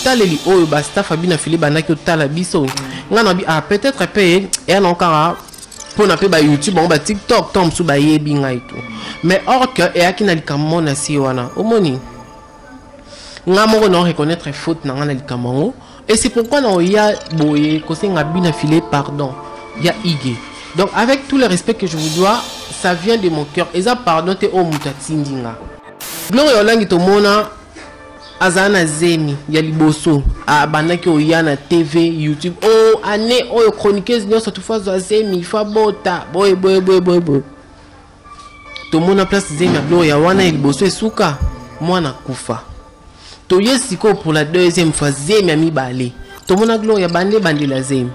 etaleli oyo ba staff abi na fili bandaki otala biso, nga na bi ah, peut-être mpe eya nango kaka mpona mpe ba YouTube bango, ba TikTok, ntango mosusu bayebi ngai to. Mais or que eyaki na likambo moko na se wana, omoni nga moko na reconnaître faute na nga na likambo yango. Et c'est pourquoi na oya boye kosenga bina filet pardon ya Ige. Donc avec tout le respect que je vous dois, ça vient de mon cœur, eza pardon te oyo moto atindi nga. Gloria Olangi, tomona azala na zemi ya liboso, abandaki oya na TV, YouTube o oh, année oyo chroniqueuse nyonso tufa azwa zemi, fa bota boye boye boye boye boye. Tomona place zemi ya Gloria wana ya liboso esuka mwana kufa. Toye sikoyo pour la deuxième fois, zemi ya mibale, tomona Gloria bande bandela zemi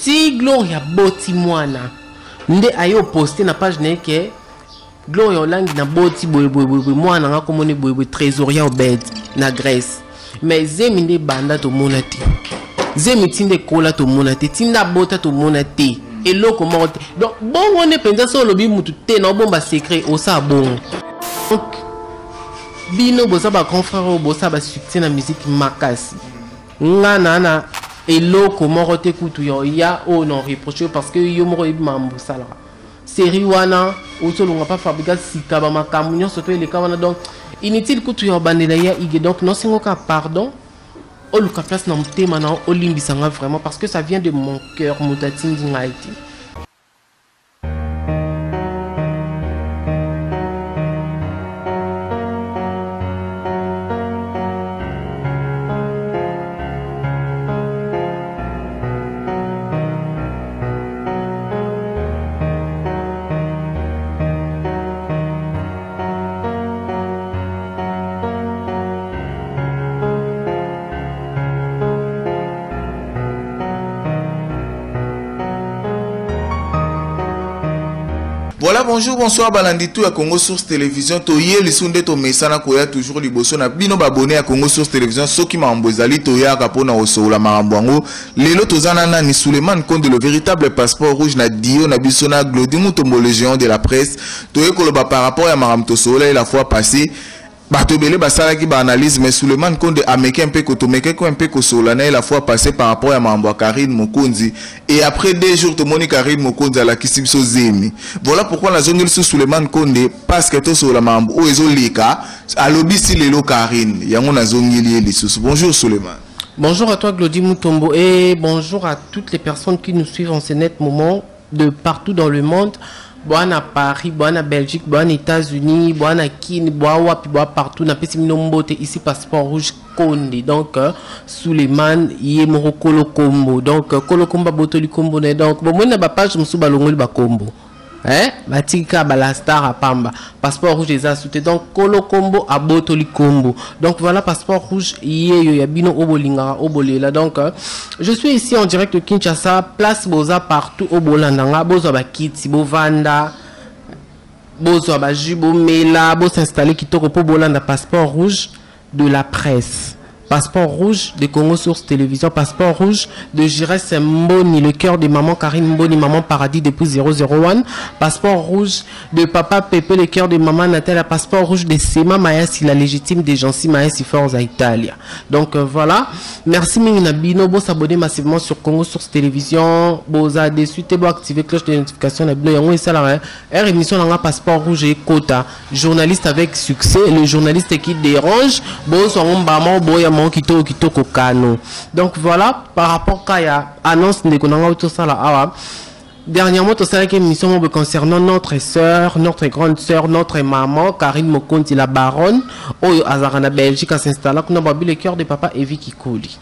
ti Gloria boti mwana, nde aye oposte na page na ye ke Gloria Olangi na boti boye boye boye boye, mwana nga komoni boye boye, Trésorier Obed na Grèce. Mais zemi nde banda tomona te, zemi ti nde ekola tomona te, ti nde abota tomona te, eloko moko te. Donc bongo nde mpenza so olobi mutu te na obomba secret, osala bongo. Donc bino boza ba grand frère oyo bosala basuccès na musique makasi, nga na eloko moko te kutu ya ya oyo na reproche, parce que yo moko oyebi makambo osalaka. Série wana ozolonga pa Fabrigas sika, bamakambo nyonso to eleka wana, donc inutile kutu ya obandela ya Ige. Donc nosengo kaka pardon, oluka place na motema na olimbisa nga vraiment, parce que ça vient de mon cœur, moto atindi ngai te. Voilà, bonjour, bonsoir, balandi tout ya Congo Source Télévision. Toye lisusu nde tomesana koya toujours liboso na bino babone ya Congo Source Télévision. Soki makambo ezali, toyaka mpona kosola makambo yango. Lelo toza na nani? Suleiman Konde, le véritable passeport rouge, na dio na biso na Glody Mutombo, le géant de la presse. Toye koloba par rapport ya makambo tosolola la fois passée. Bato ebele basalaki baanalyse, mais Suleiman Konde ameki mpe tomekaki mpe kosolola na ye la fois passée par rapport ya makambo ya Karine Mokonzi. Et après 2 jours, tomoni Karine Mokonzi alakisi biso zemi. Voilà pourquoi nazongi lisusu Suleiman Konde, parce que tosolola makambo oyo ezoleka. Alobisi lelo Karine, yango nazongeli ye lisusu. Bonjour Suleiman. Bonjour à toi Glody Mutombo et bonjour à toutes les personnes qui nous suivent en ce net moment de partout dans le monde. Bon à Paris, bon à Belgique, bon aux États-Unis, bon à Kin, bon wapi, bon partout. Napesi bino mbote ici passeport rouge Konde. Donc Suleiman ye moko kolo kombo. Donc kolo kombo botoli kombo na ye. Donc bon moi na ba page musu balongoli ba kombo. Hein? Batika bala star à pamba. Passeport rouge eza sute. Donc kolo kombo abotoli kombo. Donc voilà, passeport rouge yeyo ya bino obolinga obolela. Donc je suis ici en direct de Kinshasa, place boza partout obolanda nga, bozwa bakiti, bovanda, bozwa ba jus, bomela, bo s'installer kitoko po bolanda passeport rouge de la presse. Passeport rouge de Congo Source Télévision, passeport rouge de Jires Mboni, le cœur de maman Karine Mboni, maman Paradis depuis 001, passeport rouge de papa Pepe, le cœur de maman Nathalie, passeport rouge de Sema Mayasi, la légitime de Jancy Mayasi Forza Italia. Donc voilà, merci mingi na bino, bo s'abonner massivement sur Congo Source Télévision, boza de suite, bo activer cloche de notification na bino, yango esala hein, émission nanga passeport rouge et quota, journaliste avec succès, le journaliste qui dérange, bozwa mbama boya mo kitoko kitoko kano. Donc voilà, par rapport à ya annonce ndeko nanga tosala awa. Dernièrement, tosalaki émission moko concernant notre sœur, notre grande sœur, notre maman, Karine Mokonzi, la baronne, oyo azalaka na Belgique, s'installa kuna, babi le cœur de papa Evi Kikoli.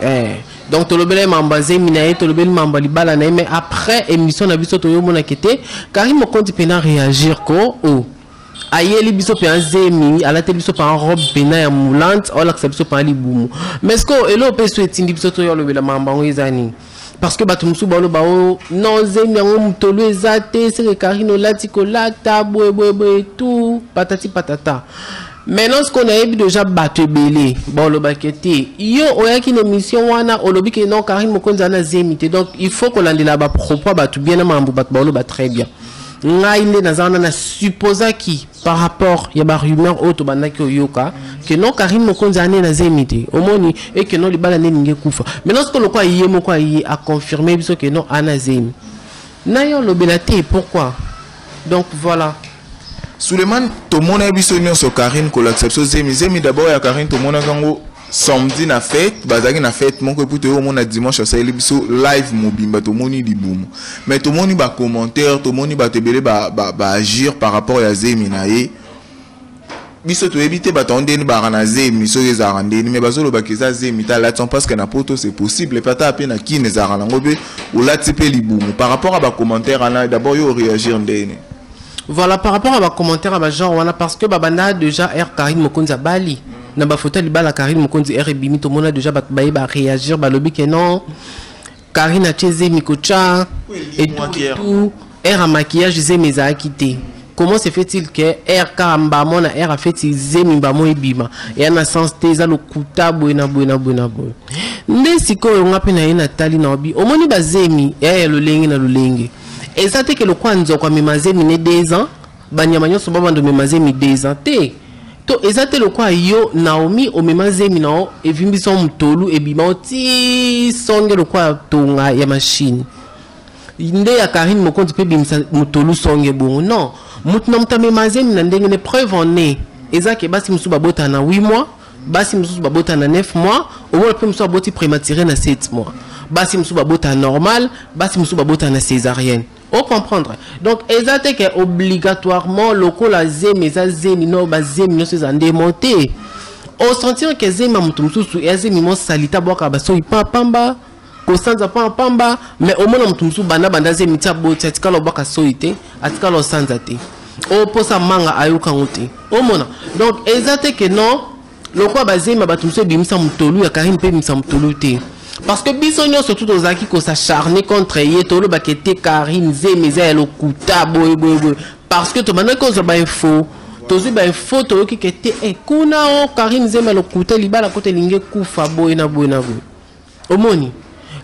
Eh. Donc tolobeli mambo zemi na ye, tolobeli mambo libala na ye, mais après émission na biso toyomonaki te Karine Mokonzi mpena réagir ko o ayeli biso mpe zemi, alateli biso mpe robe mpena ya moulante, aolakisa biso mpe libumu. Mais ce que eloko mpe so etindi biso toyo alobela mambo yango eza nini? Parce que bato mosusu baloba o non, zemi yango motolu eza te, seke Karine olati kolata boye boye boye, tout patati patata. Maintenant ce qu'on ayebi déjà, bato ebele balobaki te yo oyaki na émission wana olobi ke non, Karine Mokonzi aza na zemi te. Donc il faut kolandela bapropos ya bato bien na makambo bato baloba très bien. Ngai nde naza wana na supposaki par rapport ya barumeur oyo tobandaki oyoka ke non, Karine Mokonzi ane na zemi te, omoni e ke non, libala nde elingi ekufa. Maintenant soki lokola ye moko aye aconfirme biso ke non, ana zemi na ye, olobela te pourquoi. Donc voilà. Suleiman, tomona biso nyonso Karine kolakisa biso zemi. Zemi d'abord ya Karine, tomonaki yango samedi na fête, bazalaki na fête moko, et puis toyei komona dimanche asaleli biso live mobimba, tomoni libumu. Mais tomoni bacommentaire, tomoni bato ebele baagir par rapport ya zemi na ye. Biso toyebi te bato yango ndeni baka na zemi, soki ezalaka ndeni, mais bazolobaka eza zemi te, alati, parce que na poto c'est possible, pe ata mpe na Kine ezalaka nango mpe olati mpe libumu. Par rapport à bacommentaire wana d'abord, yo oréagir ndeni? Voilà, par rapport à bacommentaire ya bagenre wana, parce que babanda déjà air Karine Mokonzi abali na bafoto ya libala, Karine Mokonzi air ebimi, tomona déjà bato baye baréagir, balobi ke non, Karine atie zemi kotya et tout et tout, air ya maquillage zemi ezalaki te. Comment se fait-il que air kaka mbamo na air afeti zemi mbamo ebima? Eya na sens te, eza lokuta, boye na boye na boye na boye. Nde sikoyo nga mpe na ye natali na obi, omoni bazemi eya ya lolenge na lolenge. Eza te ke lokwa nzoko amema zemi ne 2 ans, banyama nyonso babanda omema zemi 2 ans te. To eza te lokwa yo Naomi omema zemi na yo evimbisa yo motolu, ebima yo ti songe lokwa tonga ya machine, nde ya Karine Mokonzi mpe ebimisa motolu songe bongo. Non, motu na moto amema zemi na ndenge ne. Preuve en est, eza ke basi mosusu babotana na 8 mois, basi mosusu babotana na 9 mois, omona mpe mosusu aboti prématuré na 7 mois, basi mosusu babotana normal, basi mosusu babotana na césarienne. Ocomprendre? Donc eza te ke obligatoirement lokola zemi eza zemi, no, bazemi nyonso eza ndemo te. Osentir ke zemi ya moto mosusu eza zemi mosali te, abwaka basoi pamba, kosanza pamba pamba, mais omona moto mosusu banda banda zemi ti aboti, atikala obwaka soi te, atikala osanza te, oposa manga ayokango te, omona. Donc eza te ke non, lokola bazemi ya bato mosusu ebimisa motolu, ya Karine mpe ebimisa motolu te. Parce que biso nyonso tu tozalaki kos'acharner contre ye, tolobaka ete Karine zemi eza ya lokuta, boye boye boye, parce que tobandaki kozwa bainfo, tozwi bainfo, toyoki ke te, kuna o Karine zemi ya lokuta, libala kota elingi ekufa, boye na boye na boye. Omoni,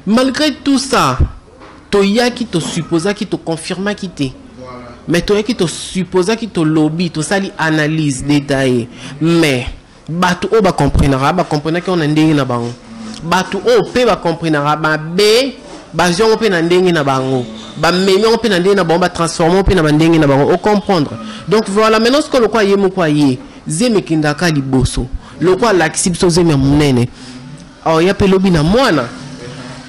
malgré tout ça, toyaki tosupposaki, toconfirmaki te, mais toyaki tosupposaki, tolobi, tosali analyse détaillée. Mais bato oyo bacomprenaka, bacomprenaki yango na ndenge na bango. Bato oyo mpe bacomprenaka mabe, bazwi yango mpe na ndenge na bango, bamemi yango mpe na ndenge na bango, batransforme mpe na bandenge na bango, ocomprendre? Donc voilà. Maintenant sikoyo lokwa ye moko aye, zemi ekendaka liboso, lokwa alakisi biso zemi ya monene, aoya mpe lobi na mwana.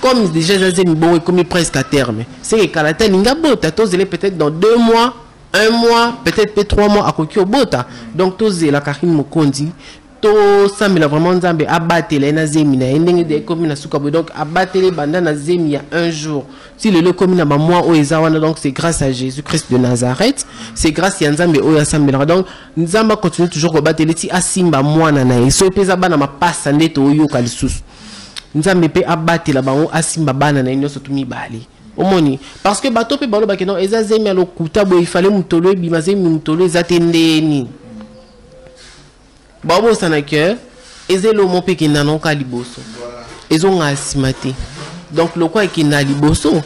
Comme déjà eza zemi bongo ekomi presque à terme, c'est que kala te alingi abota. Tozele peut-être dans 2 mois, un mois, peut-être mpe 3 mois, akoki obota. Donc tozela Karine Mokonzi, tosambela vraiment Nzambe abatela ye na zemi na ye ndenge de ekomi na suka boye. Donc abateli banda na zemi ya un jour ti lelo ekomi na bamois oyo eza wana. Donc c'est grâce à Jésus Christ de Nazareth, c'est grâce ya Nzambe oyo asambelaka. Donc Nzambe acontinue toujours kobatela ti asimba mwana na ye. Soki mpe eza bana mapasa nde toyoka lisusu, Nzambe mpe abatela bango, asimba bana na ye nyonso tu mibale. Omoni, parce que bato mpe balobaki non, eza zemi ya lokuta boye, ifale motolo ebima, zemi motolo eza te. Ndeni babosana ke eza elomo mpe ekenda noka liboso, ezonga nsima te. Donc lokwa ekenda liboso,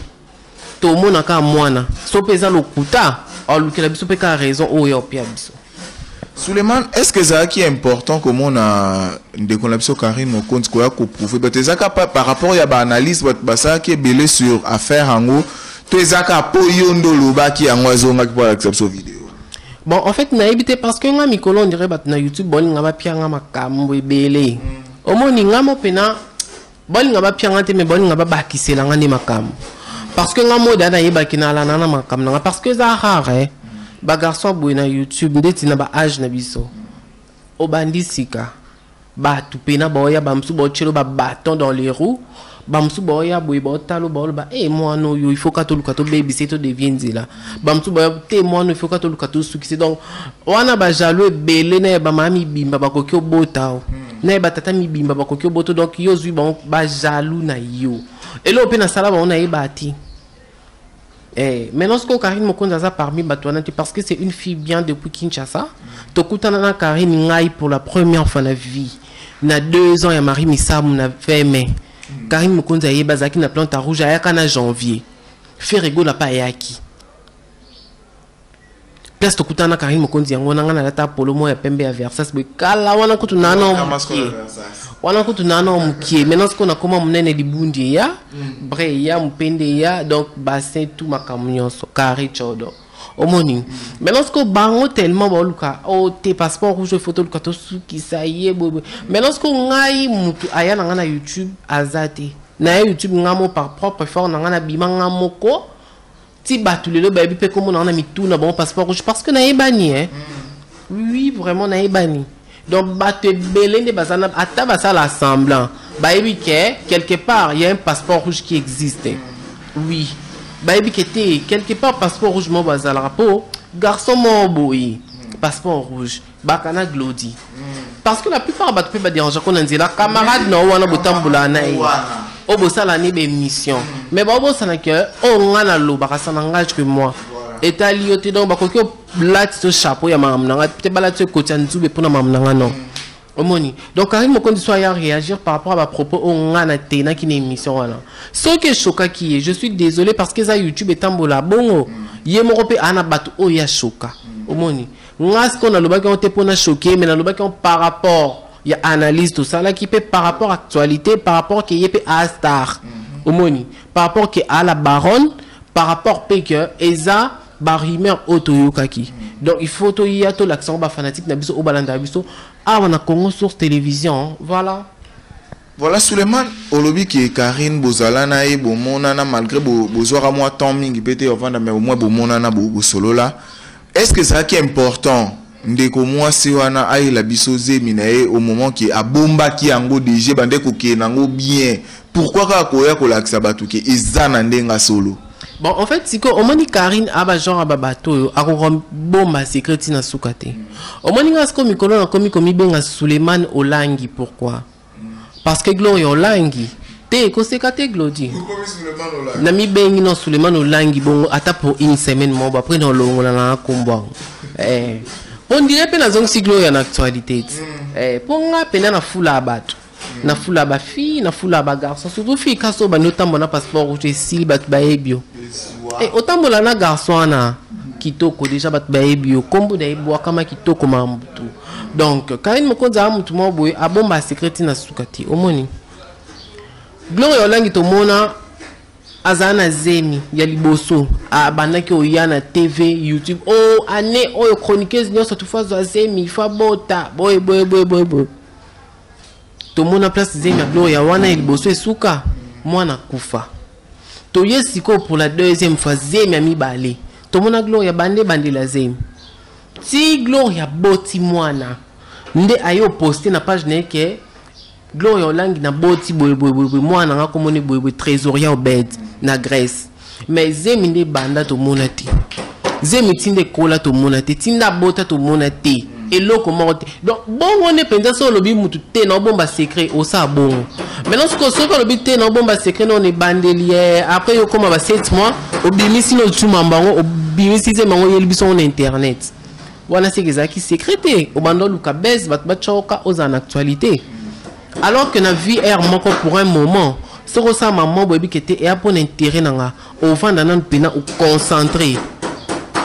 tomona kaka mwana. So mpe eza lokuta, alukela biso mpe kaka raison oyo opia biso. Suleiman, est ce que ezalaki important komona ndeko na biso Karine Mokonzi koya koprouver bato? Ezaka par rapport ya baanalyse bato basalaki ebele sur affaire yango, to ezaka mpo yo nde olobaki yango, azongaki mpo alakisa biso video? Bon, en fait nayebi te, parce que nga mikolo on dirait bato na YouTube bolinga bapianga makambo ebele. Omoni, nga mo mpena bolinga bapianga te, mais bolinga babakisela nga nde makambo, parce que nga moda nayebaki nalanda na makambo na nga, parce que eza rare, eh? Bagarçon boye na YouTube ndeti na baage na biso, obandi sika, bato mpena baoya, bamosusu baotielo babaton dans les roues, bamosusu baoya boye, baotala, baoloba e mwana oyo il faut ka toluka tobebisa ye, todevie nzela. Bamosusu baoya te, mwana oyo il faut ka toluka tosukisa. Donc wana bajaloux ebele na ya bamama mibimba bakoki obota o na ya batata mibimba bakoki obota. Donc yo ozwi bango bajaloux na yo, eloko mpe nasala bango nayeba te. Maintenant, ce que Karine Mokonzi aza parmi bato wana te, parce que c'est une fille bien depuis Kinshasa. Tokutana na Karine ngai pour la première fois na vie. Na 2 ans ya Marie Misamu na 20 mai. Karine Mokonzi ayeba azalaki na Plante Rouge, ayaka na janvier. Ferre Gola pa ayaki. Place tokutana na Karine Mokonzi yango wana, ngai nalata polo moko ya pembe ya Versace boye kala wana kutu nana mokie, wana kutu nana mokie. Maintenant sikoyo nakoma monene, libundi eya, bre eya, mopende eya, donc bassin, tout, makambo nyonso carré chodo, omoni. Maintenant sikoyo bango tellement baoluka o te passeport rouge, faut toluka tosukisa ye boye. Maintenant sikoyo ngai mutu aya na ngai na YouTube aza te. Na ye YouTube ngai mo par propre effort na ngai nabima ngai moko ti bato lelo bayebi mpe komona wana mituna bango passeport rouge, parce que nayebani, hein. Oui, vraiment nayebani. Donc bato ebele nde baza na ata basala semblant, bayebi ke quelque part il y a un passeport rouge qui existe. Oui, bayebi ke te quelque part passeport rouge moko bazalaka mpo garçon moko boye passeport rouge bakana Glodi, parce que la plupart bato mpe baderangeako na nzela. Camarade na yo wana botambola na ye oyo bosala ni baémission, mais baobosana ke oyo nga nalobaka, ça n'engage que moi, etali yo te. Donc bakoki olati to chapeau ya makambo na nga te, balati ekoti ya nzube mpona makambo na nga non, omoni. Donc Karine Mokonzi so aya réagir par rapport à bapropos oyo nga na tenaki na émission wana, soki eshokaki ye, je suis désolé, parce que eza YouTube etambola bongo. Ye moko mpe aa na bato oyo ashoka, omoni. Nga sikoyo nalobaki yango te mpona choquer, mais nalobaki yango par rapport ya analyse tosalaki mpe par rapport actualité, par rapport ke ye mpe a star, omoni, par rapport ke a la baronne, par rapport mpe ke eza barumeur oyo toyokaki. Donc il faut toya tolakisa yango bafanatique na biso oyo balandaka biso awa na Congo Source Télévision, voilà. Voilà, Suleiman, olobi ke Karine bozala na ye, bomonana, malgré bozwaka mwa temps mingi mpe te ovanda, mais au moins bomonana, bosolola. Est ce que ezalaki important ndeko mwasi wana ayela biso zemi na ye au moment ke abombaki yango déjà, bande kokende yango bien? Pourquoi kaka koya kolakisa bato ke eza na ndenge solo? Bon, en fait sikoyo omoni Karine aba genre aba bato oyo akoka bomba secret ntina suka te. Omoni nga sikoyo mikolo nakomi komibenga Suleiman Olangi. Pourquoi? Parce que Gloria Olangi te ekoseka te. Glodi namibengi no Suleiman Olangi bongo ata pour une semaine moko, après nolongola na nkombo yango, eh. On dirait mpe nazongisi Gloria na actualité ti, eh, mpo nga mpena na fula ya bato, na fula ya bafille, na fula ya bagarçon, surtout fille. Kasi oyo bandi otambola na passeport rouge esili, bato bayebi yo. Eh, otambola na garçon wana kitoko, déjà bato bayebi yo, nkombo na ye bwakama kitoko makambo tu. Donc Karine Mokonzi aza motu moko boye abomba secret ntina suka te, omoni. Gloria Olangi tomona azala na zemi ya liboso, abandaki oya na TV, YouTube o année oyo chroniqueuse nyonso tufa azwa zemi, fa bota boye boye boye boye boye. Tomona place zemi ya Gloria wana ya liboso esuka mwana kufa. Toye sikoyo pour la deuxième fois, zemi ya mibale, tomona Gloria bande ebandela zemi ti Gloria boti mwana nde aye oposte na page na ye ke Gloria Olangi na boti boye boye boye boye, mwana nga komoni boye boye, trésorier Obed na Grèce. Mais zemi nde ebanda tomona te, zemi ntinda ekola tomona te, ntinda abota tomona te, eloko moko te. Donc bongo nde mpenza so olobi mutu te na obomba secret, osala bongo. Maintenant sikoyo soki olobi te na obomba secret na ebandeli ye, après yo okóma ba 7 mois, obimisi na otuma bango, obimisi zemi yango, oyeli biso ngo na internet wana, seke ezalaki secret te. Obanda oluka base, bato batyoka, ozala na actualité, alors que na vie aire moko pour un moment soki osala mama boyebi ke te eya mpo na intérêt na nga. Ovanda nanu mpena, oconcentré,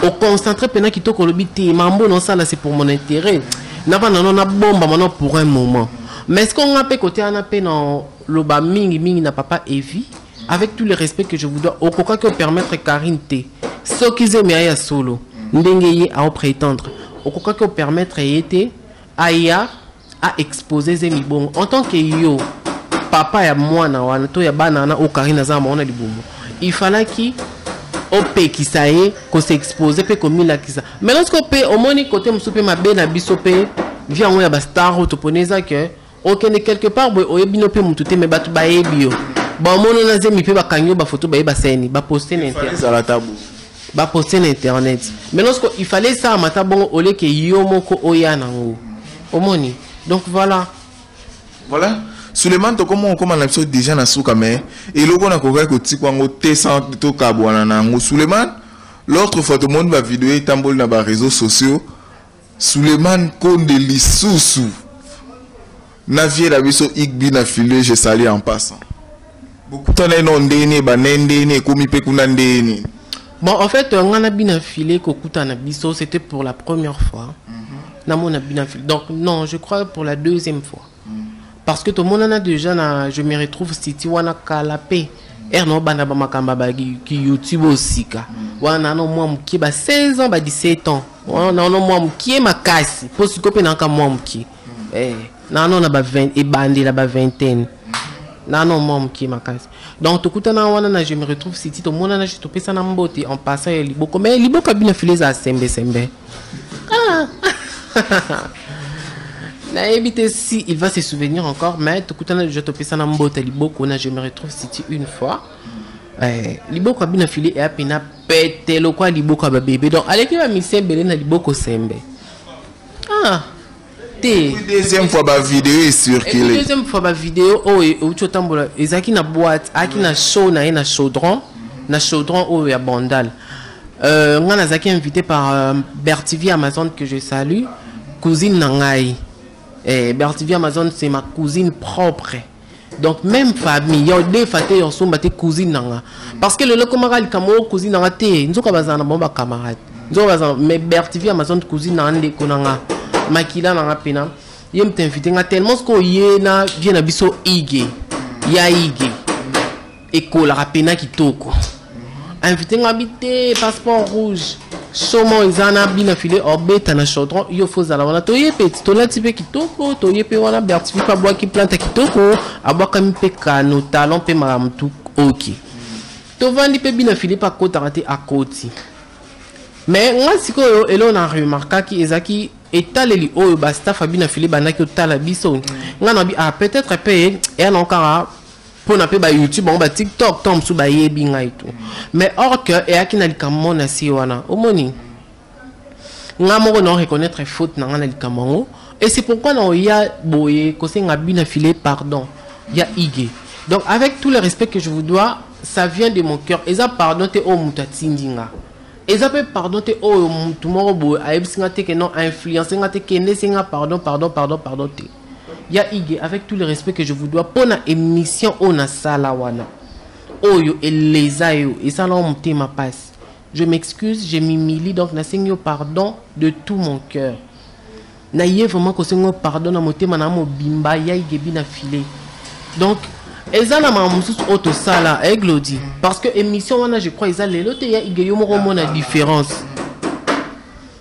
oconcentré mpena kitoko, olobi te mambo na osala, c'est pour mon intérêt, navanda no nabombama no pour un moment. Mais ce nga mpe kote wana mpe na loba mingimingi na papa Evi, avec tout le respect que je vous dois, okokaki opermettre Karine te soki zemi aya solo ndenge ye aoprétendre, okokaki opermettre ye te aya aexpose zemi bongo. En tant que yo papa ya mwana wana to ya bana wana oyo Karine aza na bango na libumu, il falaki opekisa ye kosexpose mpe komilakisa. Maintenant siko mpe omoni kote mosusu mpe mabe na biso mpe vi yango ya bastar oyo toponi eza ke okende quelque part boye, oyebi no mpe motu te, me bato bayebi yo, baomona na zemi mpe bakangi yo bafoto, baye baseni baposte na internet. Ezala tabu. Baposte na internet. Maintenant siko il fallait esalama ta bongo oleke yo moko oya nango, omoni. Donc voilà. Voilà, Suleiman, tokoma okóma na biso déjà na suka, mais eloko nakokaki kotikwa yango te sans tokabwana na yango. Suleiman, l'autre fois tomoni bavideo etamboli na baréseaux sociaux, Suleiman Konde lisusu na vie na biso Igbi na file, je sali en passant, bokutana ye no ndeni ebanda ndeni ekomi mpe kuna ndeni? Bon, en fait, nga na bina filé kokutana biso, c'était pour la première fois. Namona bina filé. Donc non, je crois pour la deuxième fois. Parce que tomonana déjà na Je me retrouve city wana kala pe. Er no banda ba makamba ba ki YouTube osika. Wana no mwa mukie ba 16 ans ba 17 ans. Wana no mwa mukie makasi. Po siko pe naka mwa mukie. Eh, nano na ba 20 ebandela ba vingtaine. Nano mwa mokie makasi. Donc tokutana wana na Je me retrouve city, tomonana juste, topesana mbote en passant ya liboko, mais liboko ya bino file eza sembe sembe. Ah! Nayebi te si il va se souvenir encore, mais tokutana déjà, topesana mbote ya liboko na Je me retrouve city une fois. Eh, liboko ya bino file eya pena pete lokwa liboko ya babebe, donc aleki bamisi ebele na liboko sembe. Ah te. Deuxième fois bavideo ecircule. Deuxième fois bavideo oyo euti otambola, ezalaki na boîte, ayaki na show na ye na Chaudron, na Chaudron oyo ya Bandal. Nga nazalaki invité par Bertivi Amazon, que je salue, cousine na ngai. Eh, Bertivi Amazon, c'est ma cousine propre, donc même famille yo defa te, yo somba te, cousine na nga, parce que lelo komaka likambo oyo cousine na nga te, nzoka bazala na bango bacamarade, nzoka bazala. Mais Bertivi Amazon, cousine na nga, ndeko na nga, makila na nga mpena, ye moto invité nga. Tellement sikoyo ye na vie na biso ige ya ige ekolaka pena kitoko, invité nga bi te, passeport rouge somo eza na bina file obeta na Chaudron, yo fo ozala wana. Toye mpe tolati mpe kitoko, toye mpe wana. Bertifi mpe abwaki plante ya kitoko, abwakami mpe kano talon mpe makambo tu. Ok, tovandi mpe, bina file mpe akotaka te, akoti. Mais nga sikoyo eloko na remarkaki ezalaki etaleli oyo bastaff ya bina file bandaki otala biso. Nga na bi ah, peut-être mpe eya nango kaka mpona mpe bayoutube bango, batiktok to mosusu bayebi ngai to, mais or que eyaki na likambo mo na se wana. Omoni, nga moko na reconnaître faute na nga na likambo yango, et c'est pourquoi na oya boye kosenga bina file pardon ya ige. Donc avec tout le respect que je vous dois, ça vient de mon cœur. Eza pardon te oyo moto atindi nga, eza mpe pardon te oyo motu moko boye ayebisi nga te ke non, influence nga te, kende esenga pardon, pardon, pardon, pardon te. Ya ige, avec tout le respect que je vous dois, mpona émission oyo nasala wana, oyo eleza yo, esala yo motema pasi, je m'excuse, je m'humilie. Donc nasengi yo pardon de tout mon cœur. Naye vraiment kosenga yo pardon na motema na mobimba ya igebi na filet. Donc eza na makambo mosusu oyo tosala eglodi, parce que émission wana, je crois eza lelo te. Ya ige, yo moko omona différence,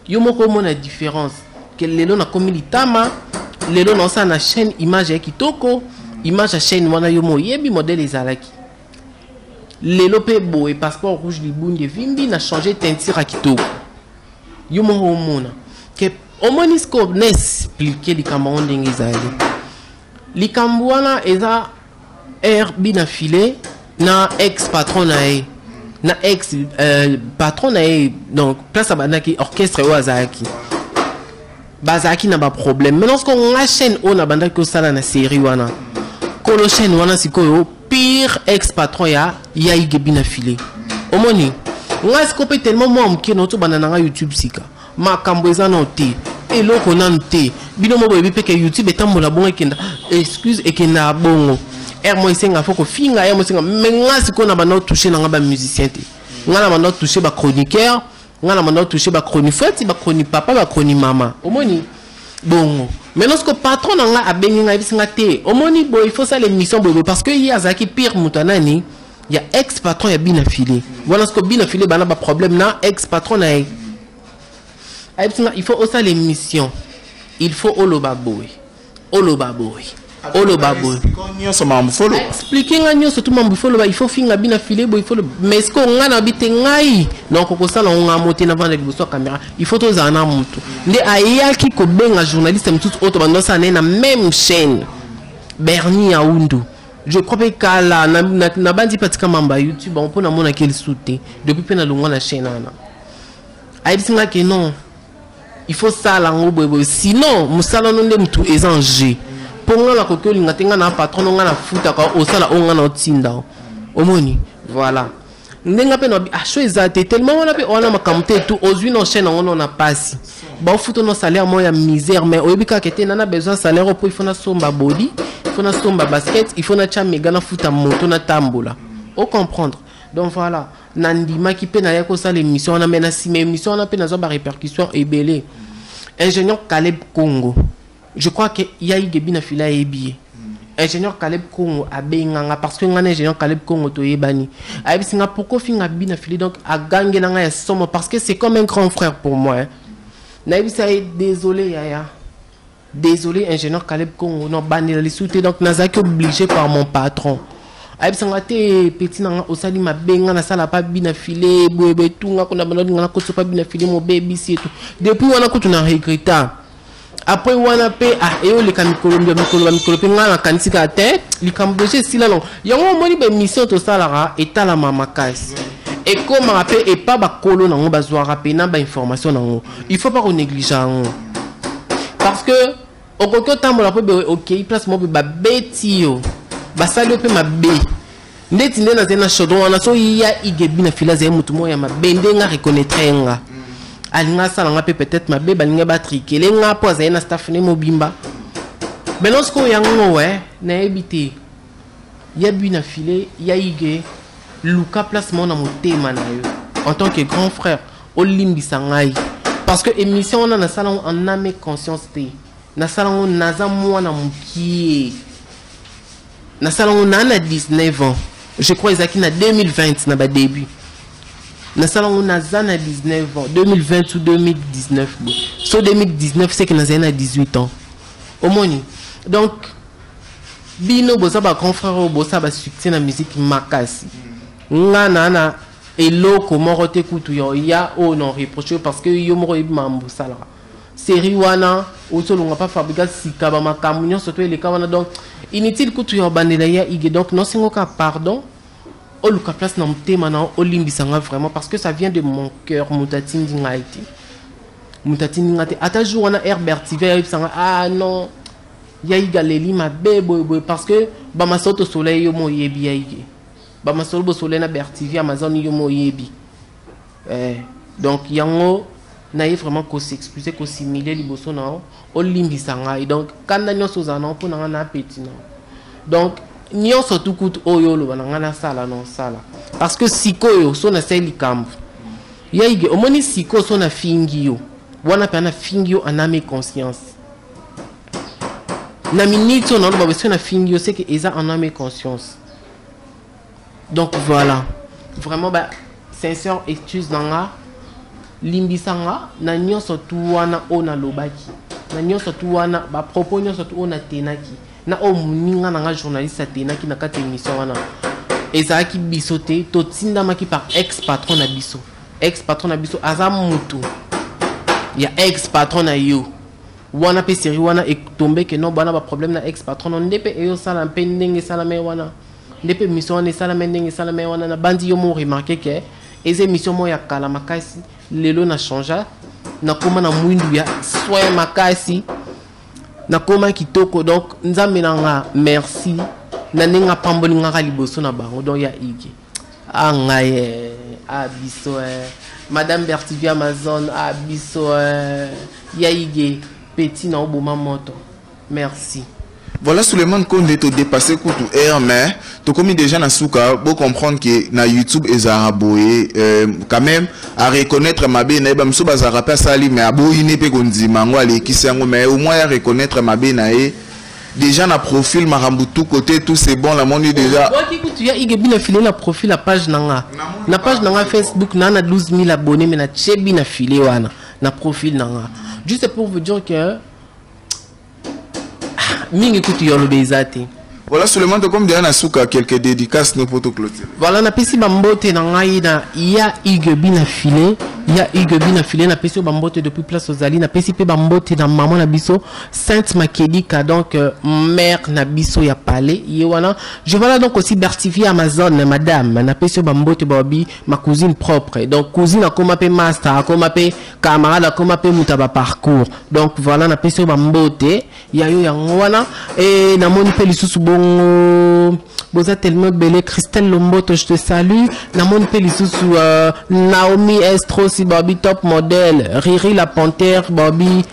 yo moko omona différence ke lelo nakomi litama, lelo naosala na chaîne, image ya kitoko, image ya chaîne wana yo mo oyebi modèle ezalaki. Lelo mpe boye, passeport rouge, libundi evimbi, na change teinture ya kitoko, yo moko omona ke omoni. Sikoyo na explique likambo yango ndenge ezali. Likambo wana eza r bina filet na ex patron na ye, na ex patron na ye, donc place abandaki orchestre oyo azalaki, bazalaki na baproblème. Maintenant sikoyo nga chaîne oyo nabandaki kosala na série wana, kolo chaîne wana sikoyo pire ex patron ya Yaige bina filet. Omoni, nga sikoyo mpe tellement mwa moke na tobanda na nga YouTube sika, makambo eza nano te, eloko nanu te. Bino mo boyebi mpe ke YouTube etambola bongo, ekenda, excuse, ekendaka bongo. Ere mo esenga fo kofinga, ere mo esenga. Mais nga sikoyo na banda otouche na nga bamusicien te, nga na banda otouche bachroniqueur, nga na banda otouche bachronifueti, bachroni papa, bachroni mama, omoni bongo. Maintenant siko patron na nga abengi ngai, ayebisi nga te, omoni boye, il faut sala émission boye boye, parce que ye azalaki pire moto ya nani, ya ex patron ya bina file wana. Siko bina file bana baproblème na ex patron na ye, ayebisi nga il faut osala émission, il faut oloba boye, oloba boye, oloba boye. Nyonso makambo folo. Explique nga nyonso tu mambo ifo loba, il faut finga bina file boye, il faut loba. Mais siko nga na bi te, ngai donc okosala ngo nga mo te, navanda liboso ya caméra, il faut tozala na motu. Nde ayaki kobenga journaliste mosusu oyo tobanda osala na ye na même chaîne, Berni Yaundu, je crois mpe kala nabandi mpe atika mamba ya YouTube bango mpo namonaki lisusu te depuis mpe nalongwa na chaîne wana. Ayebisi nga ke non, il faut sala yango boye boye, sinon mosala no nde motu eza en jeu, mpo nga nakoki olinga te, nga na patron no, nga nafutaka, osala oyo nga na otinda. Omoni, voilà ndenge mpe na ah, show eza te tellement wana mpe wana makambo te tu ozwi na chaîne yango no na pasi, baofuta no salaire moko ya misère, mais oyebi kaka te nana besoin salaire oyo mpo il faut nasomba body, il faut nasomba basket, il faut natya mega, nafuta moto, natambola, ocomprendre. Donc voilà, nandimaki mpe nayaki kosala émission wana, mais na nsima émission wana mpe nazwa barépercussion ebele. Ingénieur Caleb Congo, je crois que ya Igebi na fila ayebi ye. Ingénieur Caleb Congo abenganga, parce que nga na ingénieur Caleb Congo toyebani. Ayebisi nga pourquoi finga bina fili. Donc agangela nga ya somo, parce que c'est comme un grand frère pour moi, hein. Nayebisa ye: désolé yaya, désolé ingénieur Caleb Congo, non, bandela lisusu te. Donc nazalaki obligé par mon patron. Ayebisanga te: petit na nga, osali mabe. Nga nasala pa bina file boyeboye tunga kuna banda olinga nakotisa pa bina file mobebisi etu. Depuis wana kutu na regretta. Après wana mpe, ah, eyoleka mikolo ya mikolo, bamikolo mpe ngai nakanisi kaka te, likambo deja esila. Nango yango omoni, baémission tosalaka etalama makasi, ekomaka mpe epa bakolo nango, bazwaka mpena bainformation nango. Il faut pas konéglige yango, parce que okoki otambola mpo okei place moko mpe babeti yo, basali yo mpe mabe. Ndeti nde nazali na chaudron wana, so ya Igebi na fila azali motu moko ya mabe, nde nga reconnaître nga, alinga asala nga mpe peut-être mabe, balinga batrikele nga mpo azali na staff ne mobimba. Maintenant sikoyo yango we nayebi te. Ya bui na file, ya Ige, luka place moko na motema na yo en tant que grand frère, olimbisa ngai, parce que émission wana nasala yango en âme et conscience te. Nasala yango naza mwana mokie, nasala yango na 19 ans, je crois. Ezalaki na 2020, na badébut. Nasala yango naza na 19 ans, 2020 ou 2019 boye. So 2019, c'est que nazali na 18 ans, omoni. Donc bino boza bagrand frère oyo bosala basuccès na musique makasi. Nga na eloko moko te kutu yo ya oyo na reproche, parce que yo moko oyebi makambo osalaka. Série wana ozolonga pa Fabrigas sika, bamakambo nyonso to eleka wana. Donc inutile kutu ya obandela ya Ige. Donc nosengoka pardon, oluka place na motema na olimbisa nga vraiment, parce que ça vient de mon cœur. Moto atindi ngai te, moto atindi nga te. Ata jour wana Herbert TV ayebisa nga: ah non, ya Ige aleli mabe boyeboye, parce que bamasolo tosola ye, yo mo oyebi. Ya Ige, bamasolo bosola ye na Bert TV Amazon, yo mo oyebi. Donc yango naye vraiment kos'excuse, kosimile liboso na yo, olimbisa ngai. Donc kanda nyonso ozala nango mpo na ngai na apeti na donc nyonso tu kutu oyo oloba na ngai nasala na osala, parce que sikoyo so nasali likambo ya Ige, omoni, sikoyo so nafingi yo wana mpe nafingi yo en âme et conscience. Na minute oyo naloba boye, soki nafingi yo, c'est que eza en âme et conscience. Donc voilà, vraiment ba sincère excuse na nga, limbisa nga na nyonso tu wana oyo nalobaki, na nyonso tu wana, bapropos nyonso tu oyo natenaki, na oyo moninga na nga journaliste atenaki na kati ya émission wana. Ezalaki biso te, totindamaki par ex patron na biso. Ex patron na biso aza mutu ya ex patron na yo wana mpe série wana etombe ke non, bana baproblème na ex patron no nde mpe eyosala mpe ndenge esalama wana, nde mpe émission wana esalama ndenge esalama wana. Na bandi yo mo remarque ke eza émission moko ya kala makasi. Lelo na changea, nakóma na mwindu ya soin makasi, nakóma kitoko. Donc Nzambe na nga, merci na ndenge apamboli ngaka liboso na bango. Donc ya Ige, a ngai, a biso, madame Bertivi Amazon, a biso, ya Ige, petit na oboma moto, merci. Voilà, Suleiman Konde, to dépassé kutu air, mais tokomi déjà na suka. Bo comprendre que na YouTube ezalaka boye, quand même à reconnaître mabe na ye. Bamosusu bazalaka mpe asali, mais aboyi ne mpe kondima yango, alekisi yango, mais au moins ya reconnaître mabe na ye déjà na profil, makambo tout côté, tout c'est bon, namoni déjà. Waki kutu ya Ige bina file na profil ya page na nga, na page na nga Facebook na 12 000 abonnés, mais na tie bina file wana na profil na nga, juste pour vous dire que mingi kutu yoloba eza te. Voilà, Suleiman, tokomi déjà na suka. Quelques dédicaces no po toclôturer. Voilà, napesi bambote na ngai na ya Ige bina file. Ya Ige bina file, napesi yo bambote depuis place ozali. Napesi mpe bambote na mama na biso Sainte Makedika, donc mère na biso ya palais ye wana. Je voilà donc aussi Bertivi Amazon, madame, napesi yo bambote, babi ma cousine propre. Donc cousine akoma mpe master, akoma mpe camarade, akoma mpe moto ya baparcours. Donc voilà, napesi yo bambote ya yo yango wana. E namoni mpe lisusu bongo boza tellement ebele. Christelle Lomboto, je te salue. Namoni mpe lisusu Naomi Estrosi, babi top modèle, Riri la panthère, babi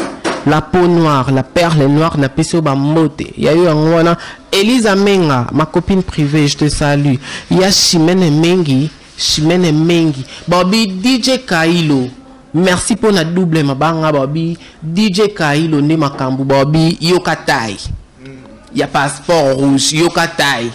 la peau noire, la perle noire, napesi yo bambote ya yo yango wana. Elisa Menga, ma copine privée, je te salue. Ya Chimene Mengi. Chimene Mengi babi DJ Kailo, merci mpona double mabanga. Babi DJ Kailo nde makambo. Babi yoka tai ya passeport rouge, yoka tai.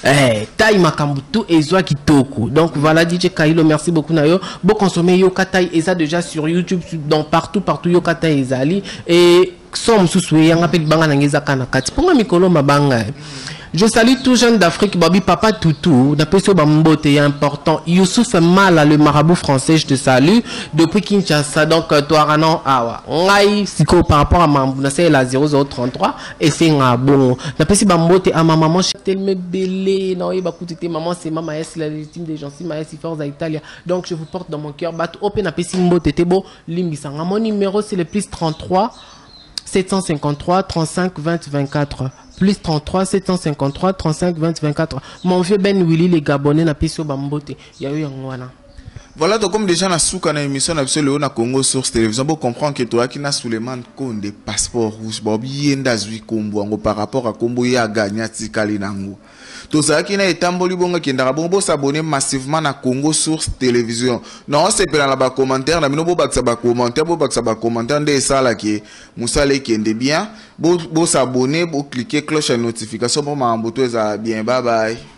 Eh, tai makambo tout ezwa kitoko. Donc voilà, DJ Kailo, merci beaucoup na yo. Boconsommer yoka tai, eza déjà sur YouTube, dans partout partout yoka tai ezali. Et so mosusu eyanga mpe libanga na ngai ezaka na kati mponga mikolo mabanga, eh. Je salue tout jeune d'Afrique, Babi Papa Toutou, d'après ce bambote est important. Youssouf Mala, le marabout français, je te salue. Depuis Kinshasa, donc toi, Ranon, awa. Ngai, siko par rapport à Mambouna, c'est la 0033, et c'est un bon. D'après ce bambote à ma maman, tellement belé, non, bah, écoutez, maman, c'est maman S, la légitime des gens, si ma S, Forza Italia. Donc, je vous porte dans mon cœur. Bat, open, apesi mbote, te bo, limbisanga. Mon numéro, c'est le plus 33 753 35 20 24. Plus 33 753 35 20 24. Mon vieux Ben Willy, les Gabonais, napesi yo bambote. Ya yo yango wana. Voilà, donc comme déjà na suka na émission na biso lelo na Congo Source Télévision, bo comprendre que toyaki na Suleiman Konde passeport rouge. Bobi ye nde azwi kombo yango par rapport à kombo ye agagné, atikali nango. Tozalaki na etamboli bongo, ekendaka bongo. Bos'abonner massivement na Congo Source Télévision. Na osepela na bacommentaire na bino, bobakisa bacommentaire, bobakisa bacommentaire nde esalaki mosala ekende bien. Bos'abonner, bocliquer cloche ya notification mpo makambo to ezala bien. Bye bye.